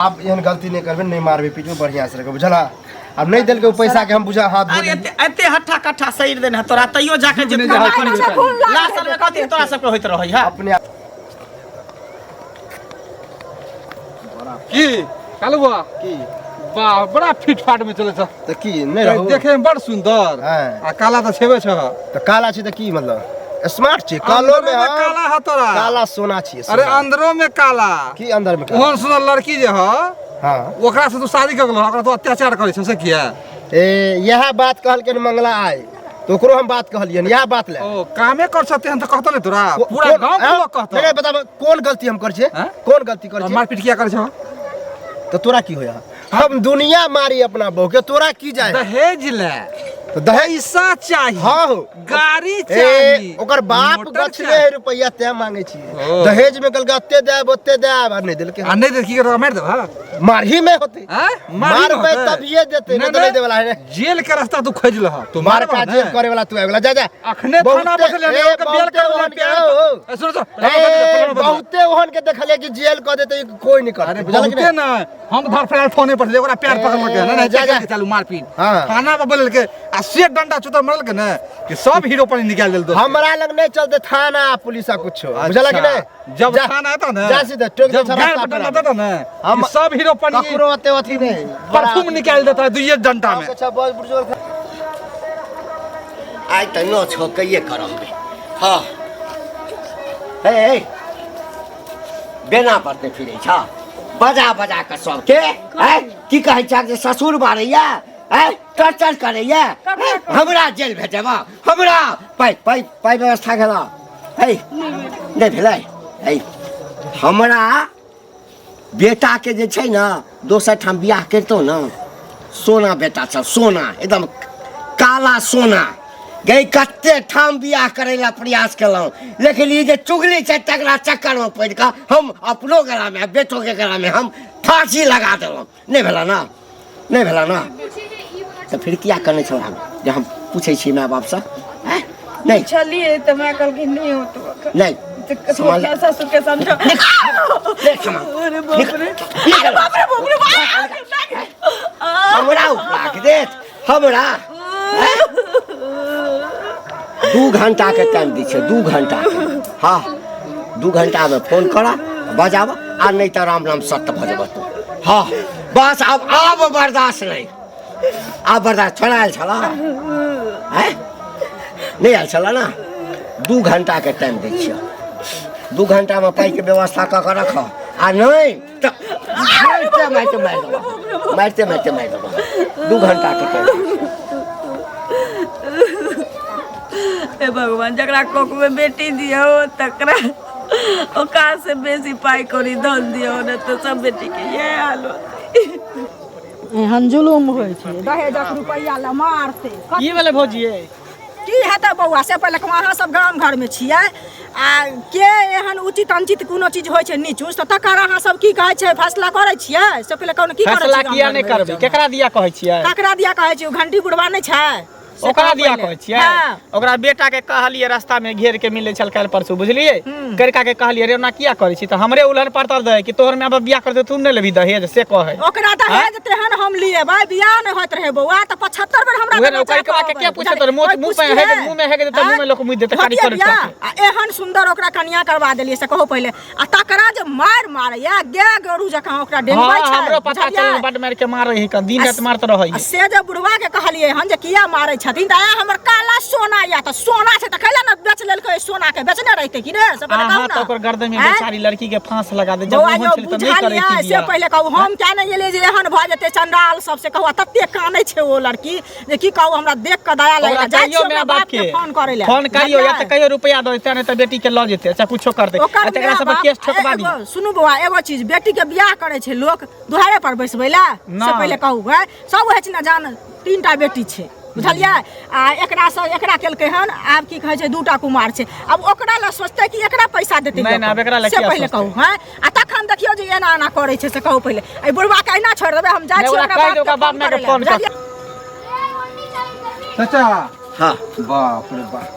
आब एहन गलती नहि करबै, नहि मारबै पीटबै, बढ़िया से रखबै, बुझला? आब नहि देलकै ओ पैसा के हम बुझा हाथ धो अरे लेलियै। एते एते हट्ठा कट्ठा शरीर देने है तोरा, तैयो जाके जे नहि जाइ तोरा खून लासल में कथी तोरा सबके होइत रहै है। अपने आप की कालू बुआ की वाह, बड़ा फिट फाट में चले छ। तऽ की नहि रहू? देखे में बड़ सुंदर। हाँ। आ काला तऽ छेबे छ। तऽ काला छै तऽ की मतलब स्मार्ट छै? कालो में अंदरो में हम काला है तोरा। काला सोना छियै, अरे सोना। अंदरो में काला। की अंदर में काला? ओहन सुंदर लड़की जे ह, हाँ, ओकरा से तू शादी कर गेलो, ओकरा तू अत्याचार करै छ से किया? ए इएह बात कहलखिन मंगला आइ, तऽ ओकरो हम बात कहलियनि इएह बात ले। ओ कामे कर सकते हैं तो कहतो नहीं तोरा पूरा गांव के लोग कहतो। नहीं, बताब कोन गलती हम करै छियै? हाँ? कोन गलती करै छियै? मारपीट किया करै छ? तऽ तोरा की होया? हम दुनिया मारी अपना बहू के, तोरा की जाए? दहेज ले तऽ दहेज पैसा चाही। हाँ हो। गाड़ी ए चाही, ओकर बाप मोटर गछले चाही। है रुपैया, तें मांगे छियै। ओ। दहेज में कहलकै ओते देब ओते देब, आ नहि देलकै। आ नहीं दे की करबा? मार देबा? मारही में होते। आँ? मारही में मारबै होतै? तभिए देतै, नहि तऽ नहि देवला है। जेल के रास्ता तू खोज लह, तू मार मारबह का ने? जेल करे वाला तू आबि गेला, जा जा। अखने थाना बहुते- पर से ले ए, ओकर बेल बहुते कर ओहन के- प्यार। ओ, ओ। ए, सुनो सुनो, ए, बहुते ओहन के देखलियै कि जेल कऽ देतै, कोई नहि करतै, अरे बुझलक बहुते ने? ना हम धर फरार फोने पर ओकरा पैर पकड़ के ना, ए, जा, जा। चालू मारपीट। हाँ। थाना पर बोलल के आ से डंडा चुतर मरल के ने कि सब हीरो पर निकाल देल दोस्त। हमरा लग नहीं चलते थाना पुलिस आ कुछो, बुझलक कि नहीं? जब जा, थाना आता ना, जा सीधा टोक दे जब छौ गाड़ रास्ता पर डंडा पर। देता ना, हम कि सब हीरो पर ककरो ओते अथी नहीं, परफ्यूम निकाल देता है दुइये डंडा में। अच्छा बस बुजुर्ग। आइ तऽ नौ छो कहिए करब। हाँ हे हे, बेना पर नहि फिरै छ, बजा बजा कऽ सबके। आँय, की कहै छ जे ससुर मारैया, आँय टॉर्चर करैया, आँय, हमरा जेल भेजेबा? हमरा पाइ पाइ पाइ व्यवस्था भेला? है नहि भेलै। है हमरा बेटाके जे छै ने दोसर ठाम बियाह करितहुँ ने, सोना बेटा छल, सोना एकदम काला सोना गई। कते ठाम बियाह करै लए प्रयास केलहुँ, लेकिन ई जे चुगली छै तकरा चक्करमे पड़ि कऽ हम अपनो गलामे आ बेटोके गलामे हम फाँसी लगा देलहुँ। नहि भेला ना, नहि भेला ना, तऽ फिर किया कनै छलहुँ हम जे हम पूछै छी माय बापसँ? आँय नहि छलियै तऽ माय कहलखिन नहि होतो एखन। नहि तऽ सम्हाल। अपना ससुर के समझा। देख सामान। अरे बाप रे, निकल। अरे बाप रे, बाप रे बाप। हमरा उपराक देत हमरा? हैं? 2 घंटा के टाइम दै छै, 2 घंटा के। हाँ, 2 घंटा में फोन कर बजाब, आ नहीं तऽ राम राम सत्य भऽ जेबह तू। हाँ बस, आब आब बर्दाश्त नहीं, आब बर्दाश्त। छोड़ा आयल छला? हैं? नहि आयल छला ना? 2 घंटा के टाइम दै छियौ, 2 घंटामे पाइके व्यवस्था कऽ कऽ रख, आ नहि तऽ मारिते मारिते मारि देबह, मारिते मारिते मारि देबह। 2 घंटा के टाइम दै छियौ। हे भगवान, जकरा कोख में बेटी दियौ तकरा ओकरा से बेसी पाइ कौड़ी धन दियौ, ने तऽ सब बेटी के इएह हाल होतै। एहन जुलुम होइ छै, दहेजक रुपैआ लए मारतै। की भेलै भौजी? की हेतै बौआ, से पहिले कहू, अहाँ सब गाम घरमे छियै आ के एहन उचित अनुचित कोनो चीज होइ छै नीच ऊँच, तऽ तकर अहाँ सब की कहै छै, फैसला करै छियै? से पहिले कहू ने, की करै फैसला छियै गाम किया नहि घरमे? करबै? केकरा दिया कहै छियै? ककरा दिया कहै छियै? ओ घंटी बुढ़वा नहि छै से ओकरा कहू दिया पहिले। कहै छियै? हाँ। ओकरा बेटा के कहलियै, रास्ता में घेर के मिलै छल काल्हि परसू, बुझलियै? करिका के कहलियै, रे ओना किया करै छी? तऽ हमरे उलहन पड़तर दै कि तोहर माय बाप बियाह करतै तू नहि लेबही दहेज, से कहै। ओकरा दहेज तेहन हम लिएबै, बियाह नहि होइत रहै बौआ तऽ 75 बेर हमरा उहे ने, दरवाजा ओकर के पर किया अबै। पूछैत रहै? मुँह कोइ मुँह पे पुछतियै? हेगे, मुँह में हेगे देतै, मुँह में लोक मुँह देतै, कानी होतियै करैत बियाह? रहतै। आ एहन सुन्दर ओकरा कनिया करवा देलियै से कहू पहिले, आ तकरा जे मारि मारैया गाय गरू जकाँ ओकरा डेंगबै हाँ छै, हमरो पता बुझलियै? चलल, बड मारि के मारै है, दिन राति मारत रहै आ से जे बुढ़वा के कहलियै हन जे किया मारै छथिन, तऽ आय हमर काला सोना या, तऽ सोना छै तऽ कैला ने बेच लेलकै? सोना के बेचने रहितै कि ने, से पहिले अहाँ कहू तऽ ने। ओकर गर्दन में आँय? बेचारी लड़की के फांस लगा दे जब बौआ ओहन यौ छलै तऽ नहि करै बुझलियै छी से बियाह। पहिले कहू, हम क्या नहि गेलियै जे एहन भऽ जेतै चंडाल सबसे कहू, आ तते कानै छै ओ लड़की जे की कहू, हमरा देख कऽ दया लागि ओकरा गेल। जाइ कहियो छी माय ओकरा बाप बाप के के फोन करै लए, फोन करियो या तऽ बुझलियै? कहियो रुपया दऽ देतै, नहि तऽ बेटी के लऽ जेतै, अच्छा कुछो करतै। ओकर आ तकरा माय सब पर बाप केस ठोकबा दी। एगो सुनू बौआ, एगो चीज, बेटी के बियाह करै छै लोक दुहारे पर बैसबै लए? से ना। पहिले कहू है, सब होइ छै ने जान, तीनटा बेटी छै बुझलियै, आ एकरा से एकरा केलकै हन, आब की कहै छै दूटा कुमार छै, आब ओकरा लए सोचतै कि एकरा पैसा देतै? नहि, नहि, आब एकरा लए से किया पहिले सोचतै? कहू हैं, आ तखन देखियौ जे एना एना करै छै, से कहू पहिले, एहि बुढ़वा के एना छोड़ि देबै? हम जाइ नहि, छी ओकरा ओकरा कहि बाप दे, ओकरा के बाप फोन मायके करै लए, फोन कर। बुझलियै? चाचा। हाँ। बाप रे बाप,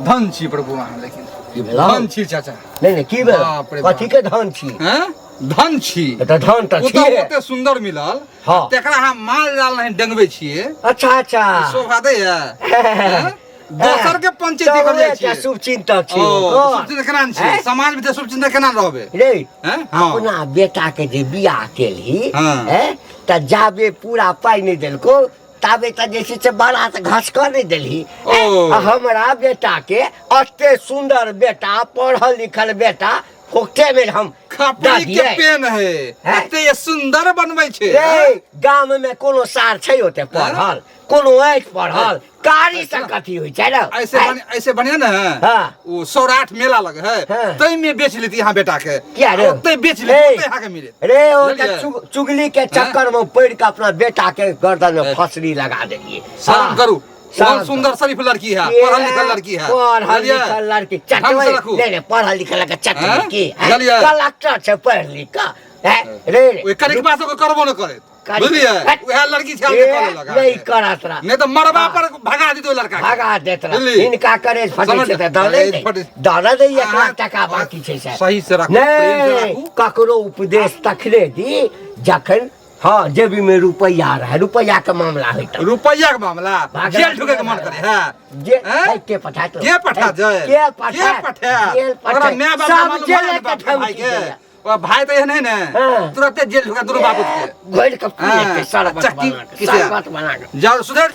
धन छी प्रभु अहाँ, लेकिन की भेलौ? धन छी चाचा। नहि नहि, की भेल? बाप रे बाप। कथी के धन छी? हैं? धन छी। तऽ धन तऽ ओ तऽ छियै। ओते सुंदर मिलल। हाँ। तेकरा हम माल जाल नहीं डंगबै छियै। अच्छा अच्छा। शोभा दैया हैं? दोसर के पंचायती कर जाइ छियै। शुभ चिंतक छी। ओ ओ, शुभ चिंतक केना छियै? हैं? समाज में तऽ शुभ चिंतक केना रहबै? रे हैं? हाँ। अपना बेटा के जे बियाह केलही हाँ। हैं, तऽ जाबे पूरा पाइ नहि देलको ताबे तऽ जे छै से बारात घसकऽ नहि देलही। ओ। आ हमरा बेटा के एते सुंदर बेटा, पढ़ल लिखल बेटा, फोकटे में हम खपड़ी दऽ के दियै। पेन है। हैं? एते ये सुंदर बनबै छै। रे गाम में कोनो सार छै ओते पढ़ल, कोनो अछि पढ़ल, कारी से कथी होइ छै ने? ऐसे ऐसे बढ़िया ने है। हाँ। ओ सौराठ मेला लग है। हाँ। तै में बेच लेती यहाँ बेटा के। किया रे? ओते बेच लेती, ए, ओते यहाँ के मिले। रे ओ बुझलियै? तऽ चुगली के चक्कर में पड़ के अपना बेटा के गर्दन में फसरी लगा देलिए। शर्म हाँ। करू। शर्म बहुत सुंदर शरीफ लड़की है, ये पढ़ल लिखल लड़की है। पढ़ल बुझलियै? लिखल लड़की ढंग से चटबै रखू। नहीं नहीं, पढ़ल लिखल के चटबै हैं? की हैं? बुझलियै? कलेक्टर छै पढ़ लिख के हैं? रे रे ओइ करिकबा सबके करबो न करैत। करी- बुझलियै? हट। उएह लड़की छै के ए, करऽ लगा। नहीं करत रहा। नहीं तऽ मरबा हाँ। पर भगा देतै ओइ लड़का के। भगा देत रहा। बुझली? हिनका करेज फटै समझ- छै तऽ दऽ करेज दै फटै- दऽ दै 1 लाख अहाँ- टका बाकी छै सर। सही से राखू, प्रेम से नहीं राखू। ककरो उपदेश तखने दी जखन हाँ जेबी में रुपैया रहे, रुपैया के मामला होइत। रुपैया के मामला भागल जेल ठोके के मन करे है। जे हैं? ए, के पठात के पठा जाए? के पठा के पठायत? जेल ओकरा पठायत। माय बाप सब के मालूम जेल है ने के बाप के भाई धमकी के। देला। ओ भाई तऽ एहन है ने। हाँ। तुरते जेल ठोका दुनू बाबू के। घोरि के पी हाँ। लेतै, शरबत चक्की बना के, किसे? शरबत बना के। जाओ सुधर।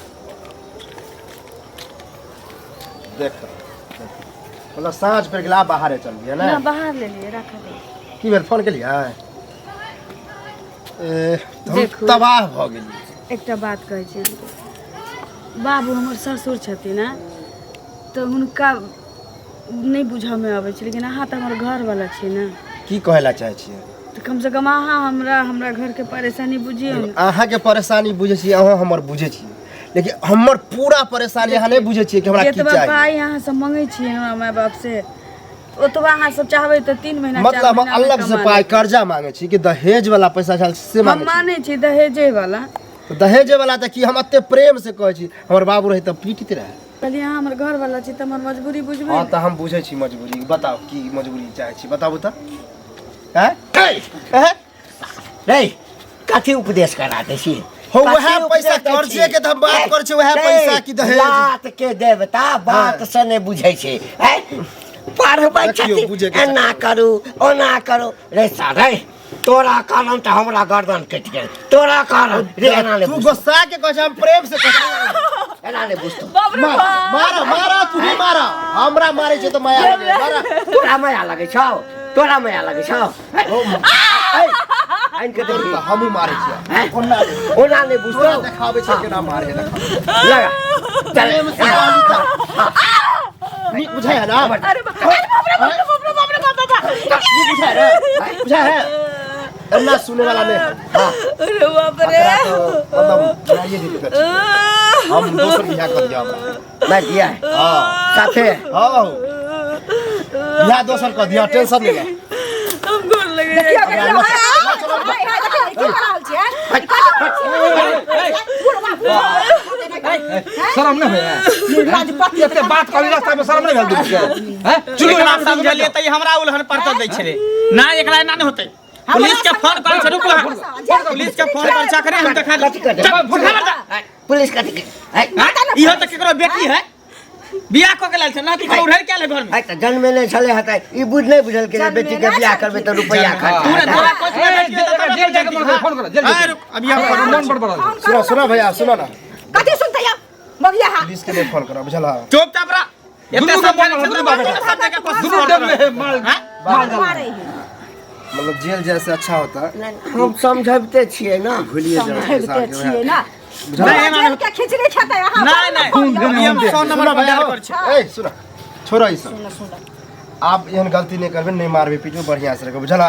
देख मतलब साँझ पर गेला बाहरे चल गया ना ना। बाहर ले लिए रख दे। की भेल फोन केलियै? ए, तऽ हम देखू। तबाह भऽ गेलियै। एकटा बात कहै छी अहाँके, बाबू हमर ससुर छथिन ने, तऽ हुनका नहि बुझऽमे अबै छै, लेकिन अहाँ तऽ हमर घरवला छी ने। की कहै लए चाहै छियै? तऽ कमसँ कम अहाँ हमरा हमरा घरके परेशानी बुझियौ ने। अहाँके परेशानी बुझै छियै, अहाँ हमर बुझै छियै, लेकिन हमर पूरा परेशानी अहाँ नहि बुझै छियै कि हमरा की जतबा चाही। पाइ अहाँ सब मङ्गै छियै हमरा माय बाप से, ओतबा अहाँ सब चाहबै तऽ 3 महीना 4 मतलब हम महीना मे अलग से कमा पाइ लेबै। कर्जा मांगे छी कि दहेज वाला पैसा छल से हम मांगे छी? मानै छी दहेजे वाला। तऽ दहेजे वाला तऽ की हम एते प्रेम से कहै छी, हमर बाबू रहे तऽ पीटित रहे। कहलियै अहाँ हमर घरवला छी तऽ हमर मजबूरी बुझबै हाँ ने। तऽ हम बुझै छी मजबूरी। बताउ की मजबूरी चाहै छी, बताबू तऽ। हैं? हैं? रे कथी उपदेश करा दै छी? हो, वएह कथी पैसा उपदेश दै कर्जे छी? के तऽ हम बात ए, करै छी, वएह रे, पैसा की दहेज। लात के देवता बात हाँ। से नहि बुझै छै। हैं? पढ़बै देखियौ, छथिन, बुझै के एना करू ओना करू। रे सारे तोरा कारण तऽ हमरा गर्दन कटि गेल, तोरा कारण। रे एना नहि तू बुझतौ। गुस्सा के कहै छै, हम प्रेम से कहै छी। एना नहि बुझतौ। बाप रे मारा बाप। मारा मारा, तू ही मारा, हमरा मारै छै तऽ माया लगै छै, मारा। तोरा माया लगै छौ? तोरा माया लगै छौ? आनि के देखी। तऽ हमहूँ मारै छियै। हैं? ओना नहि। ओना नहि बुझतौ। तोरा देखाबै छै केना मारे, देखाबै। लगा चल। प्रेम से कहली तऽ। नीक बुझाइ है ना? अरे बाप रे बाप रे बाप रे बाप रे बाप रे बाप रे बाप। नीक बुझाइ है? बुझाइ है? एना सुने वाला नहि है। हाँ। अरे बाप रे। एकरा तऽ मतलब बनाइए देतै तऽ ठीक। हम दोसर बियाह कऽ दिअ हमरा। मैं दिया हाँ। साथे। हाँ। बियाह दोसर कऽ दिअ, टेंशन नहि ले। हम गोर लगे। देखियौ देखियौ, हाय, हाय, हाय, देखियौ, की कऽ रहल छियै? बुढ़वा, बुढ़वा। शरम नहि होइए? निर्लज एते बात कहली रास्ता में शरम नहि भेल दुनू के? हैं? चलू एकरा हमरा समझलियै तऽ ई हमरा उलहन पर दै छलै ना, एकरा एना नहि होतै। पुलिस के फोन करै छै, रुकू अहाँ। पुलिस के फोन करै छै अखने, हम देखा कथी करतै? पुलिस कथी करतै? हैं? इहो तऽ केकरो बेटी है, बियाह कऽ के लायल छै ना, केकरो उड़ैर के आयल है घर में। है तऽ जन्मे नहि छलै हेतै, ई बुझ नहि बुझलकै जे बेटी के बियाह करबै तऽ रुपैआ खर्चा तू ने हेतै। तोरा कोच में बेटी है तऽ तोरा जेल जाके मन फोन कर, जेल हाय, जाके। रुक, अभी हम फोन मन बड़ बड़। सुनो सुनो भैया, सुनो ना। कथी सुनतै अब मगिया? हा पुलिस के नहि फोन करब, बुझल? चुपचाप रह। एते दुनू के सब मन जानै छै, दुनू तऽ बाप बात सब जगह कोशिश दुनू करत डेम में रहै। है माल। हाँ? मारै है। मतलब जेल जैसे अच्छा होता। हम समझबिते छियै ना। भूलिए जाओ। समझबिते छियै ना। नहि, एना जेल के खिचड़ी खेतै अहाँ। नहि नहि, अभी हम 100 नंबर सुनो पर भैया डायल हो। करै छी। ए सुनो, छोड़ो ई सब। आब एहन गलती नहि करबै, नहि मारबै पीटबै, बढ़िया से रखबै, बुझल?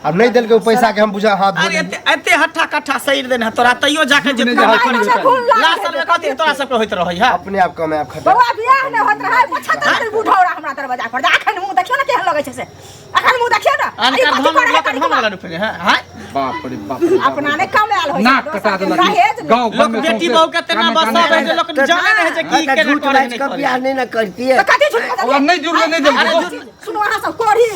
आब नहि देलकै ओ पैसा के हम बुझा हाथ धो अरे देलियै। एते एते हट्ठा कट्ठा शरीर देने है तोरा, तैयो जाके जे नहि जाइ, कमाइ छै, खून लागल लास्ट साल में कथी तोरा सबके होइत रहै है? अपने आप कमायब खटे। बौआ बियाह नहि होइत रहै, 75 दिन बुढ़ौरा हमरा दरवाजा पर। अखन मुँह देखियौ ने केहन लगै छै से, अखन मुँह देखियौ ने। आ ई अनकर कथी धन करै है लऽ कऽ कनिकबा? धन वाला रुपये है, हाँ? बाप रे बाप रे बाप। अपना नहि कमायल होइ छै, नाक कटा दोसरके देलक। दहेज नहि। गाँव घर लोक में बेटी सौंसे बहू के तेना काने बसाबै काने जे लोक जानै नहि है जे की हाँ, तऽ केना झूठ करै बाजि नहि कऽ करै। बियाह नहि ने करतियै। तऽ कथी झूठ ओकरा नहि जुड़लै, नहि देलकै। सुनू अहाँ सब कोढ़ी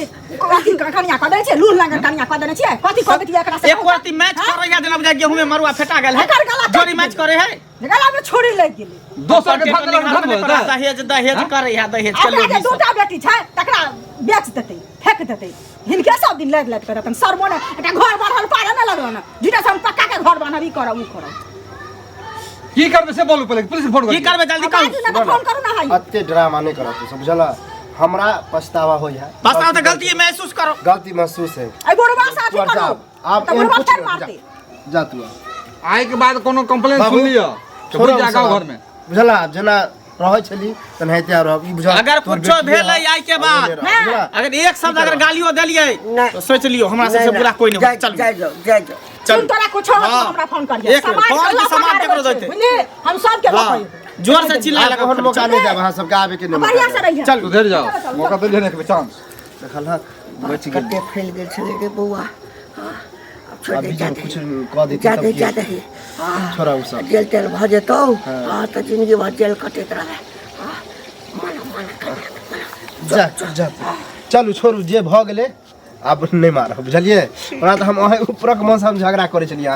अथी कनिया कऽ देने छियै, लूल लंगर कनिया कऽ देने छियै। कथी कऽ देतियै एकरा से? एक रत्ती मैच करे या जेना बुझाय गेहूं में मरुआ फेटा गेल है। एकर गला काटि जोड़ी मैच करे है। गला में छुरी लागि गेलै। दोसर के भाग गेल धन बोलतै। दहेज दहेज करे है, दहेज के ओकरा जे लोभी सब। दूटा बेटी छै तकरा बेच देतै, फेंक देतै। हिनके सब दिन लड़ि लड़ि कऽ रहतनि। शर्मो नहि, एकटा घर बढ़ल पारे नहि लगल ने। झूठा से हम पक्का के घर बान्हब, ई करब, ऊ करब। की करबै से बोलू पहिले, पुलिस के फोन की करू। करबै जल्दी आब कहू। बाजू ने तऽ फोन करू ने हाई। अते ड्रामा नहीं करब तू सब, बुझला? हमरा पछतावा होइ है। पछतावा तऽ गलती महसूस करो। गलती महसूस है। एहि बुढ़वा से अथी तू करू। जा, आब तऽ एहन बुढ़वा कुछ फेर नहीं, मारतै। जा, जा तू आब। आइ के बाद कोनो कंप्लेन बाबू, सुन लिअ तऽ छोड़ो बुझि जा सब गाँव आब। घर में। बुझला, जेना रहै छली तेनाहिते रहब, ई बुझल। अगर तोहर कुछो बेटिए भेलै हौ, आइ के आ बाद, ओने रह, बुझला? अगर एक शब्द अगर गालियो देलियै नहि। तो सोच लियौ हमरा सबसे नहि, बुरा कोई नहीं। जाय चलू जाय जाओ, जाय जाओ। चलू। सुन, तोरा कुछो होतौ हाँ। हमरा फोन करिहे। एक मिनट, समाज फोन के की समाज लफड़ा केकरो होइ छै, देतै? बुझली? हम सबके हाँ, लफै। जोर से चिल्ला आब लगा। ओहन मौका नहि देब अहाँ सबके आबे के नहि मौका बढ़िया से देब। रहिहे। चलू। सुधरि जाओ, मौका देलियै ने एक बेर चांस। देखलहक, बचि गेल। कते फैल गेल छलै रे बौआ। हाँ, आब छोड़ आब दे, बीच जा में दे। कुछ कऽ देतै जा तब दे, की जा हेतै? दे। हाँ, छोड़ा उ सब। जेल तेल भऽ जेतौ, हाँ, तऽ जिंदगी भर जेल कटैत रहबै। हाँ, मना मना कनिया के, मना। जा जा, चलू छोड़ू, जे भऽ गेलै आब नहि मारब, बुझलियै? ओना तऽ हम अहीं ऊपरक मन से हम झगड़ा करै छलियै।